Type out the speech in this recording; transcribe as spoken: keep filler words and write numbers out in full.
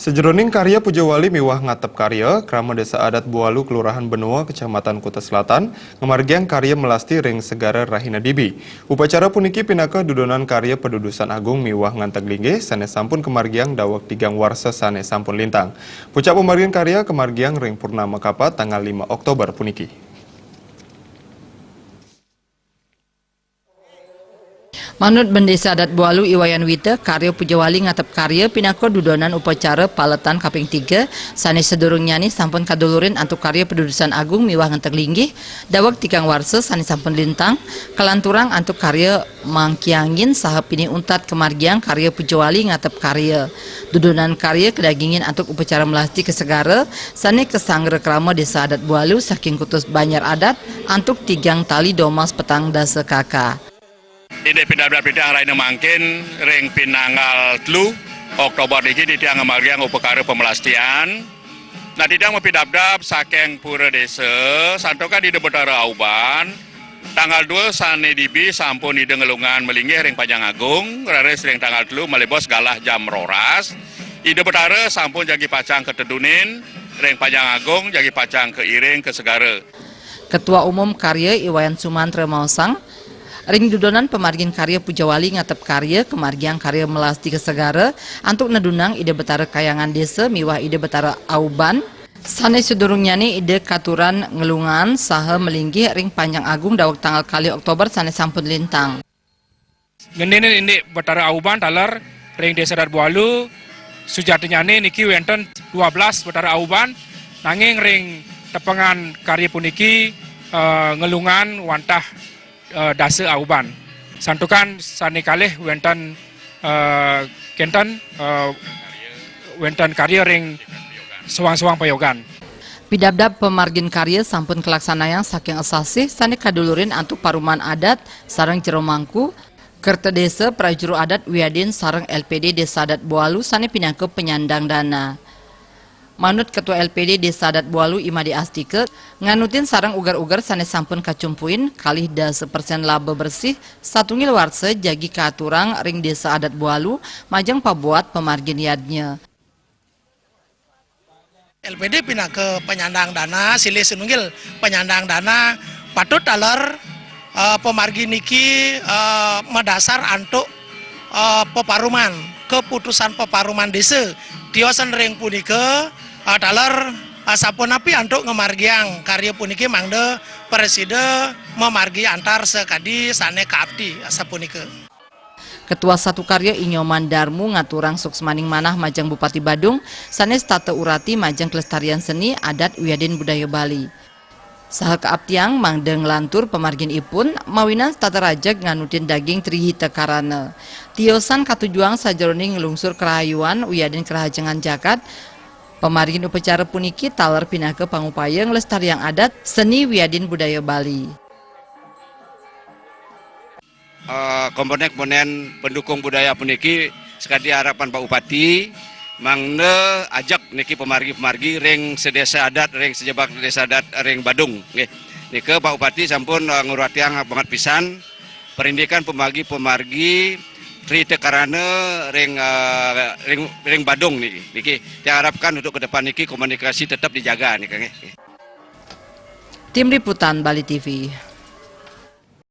Sajeroning karya puja wali miwah ngatep karya, krama Desa Adat Bualu, Kelurahan Benoa, Kecamatan Kuta Selatan, ngamargiang karya melasti ring Segara Rahina Dibi. Upacara puniki pinaka dudonan karya padudusan agung miwah nganteg linggih sane sampun kamargiang daweg tigang warsa sane sampun lintang. Pucak pamargin karya kamargiang ring Purnama Kapat tanggal lima Oktober puniki. Manut Bendesa Adat Bualu I Wayan Wita, karya puja wali ngatep karya pinaka dudonan upacara paletan kaping tiga, sane sadurungnyane sampun kadulurin antuk karya padudusan agung miwah nganteg linggih, daweg tigang warsa sane sampun lintang, kalanturang antuk karya mangkiangin saha pinih untat kamargiang karya puja wali ngatep karya. Dudonan karya kadagingin antuk upacara melasti ka Segara, sane kasanggra krama Desa Adat Bualu saking Kutus Banjar Adat, antuk tigang tali domas petang dasa K K. Indik pidabdab titiang rahina mangkin ring pinanggal telu Oktober niki titiang ngamargiang upakara pamelastian. Nah, titiang mapidabdab saking pura desa, santukan Ida Betara Auban, tanggal dua sane dibi sampun Ida ngelungan malinggih ring Panjang Agung, raris ring tanggal telu malebos galah jam roras, Ida Betara sampun jagi pacang katedunin ring Panjang Agung, jagi pacang kairing ka Segara. Ketua Umum Karya I Wayan Sumantra maosang, ring dudonan pamargin karya puja wali ngatep karya, kamargiang karya melasti ka Segara, antuk nedunang Ida Betara Kayangan Desa miwah Ida Betara Auban, sane sadurungnyane Ida katuran ngelungan saha malinggih ring Panjang Agung daweg tanggal kalih Oktober sane sampun lintang. Ngeninin indik Betara Auban taler ring Desa Adat Bualu, sujatinyane niki wenten dua belas Betara Auban, nanging ring tepengan karya puniki, eh, ngelungan wantah, eh, dasa auban. Santukan sane kalih wenten, eh, kenten, eh, wenten karya ring sawang-sawang payogan. Pidabdab pamargin karya sampun kalaksanayang saking asasih sane kadulurin antuk paruman adat sareng jero mangku, kerta desa, prajuru adat wiadin sareng L P D Desa Adat Bualu sane pinaka penyandang dana. Manut Ketua L P D Desa Adat Bualu I Made Astika, nganutin sareng uger-uger sane sampun kacumpuin, kalih dasa persen laba bersih satunggil warsa jagi kaaturang ring Desa Adat Bualu majeng pabuat pamargin yadnya. L P D pinaka penyandang dana, silih sinunggil penyandang dana, patut taler, eh, pamargi niki, eh, madasar antuk, eh, peparuman, keputusan peparuman desa. Tiosan ring punika, eh, taler, eh, sapunapi antuk ngamargiang karya puniki mangda prasida mamargi antar sakadi sane kaapti, sapunika. Ketua Satu Karya I Nyoman Darmu ngaturang suksmaning manah majeng Bupati Badung, sane setata urati majeng kelestarian seni, adat, wiadin budaya Bali. Saha kaaptiang mangda nglantur pamargin ipun, mawinan setata rajeg nganutin daging Tri Hita Karana. Tiosan katujuang sajeroning nglungsur karahayuan wiadin karahajengan jagat, pamargin upacara puniki taler pinaka pangupaya nglestariang adat, seni wiadin budaya Bali. Eh, komponen-komponen pendukung budaya puniki sakadi harapan Pak Bupati, mangda ajeg niki pamargi-pamargi ring sedesa adat, ring sejebak desa adat ring Badung, nggih. Nika Pak Bupati sampun, eh, nguratiang banget pisan parindikan pamargi-pamargi Tri Hita Karana ring, eh, ring, ring Badung niki. Niki tiang harapkan untuk ke depan niki komunikasi tetap dijaga nika, nggih. Tim Liputan Bali T V.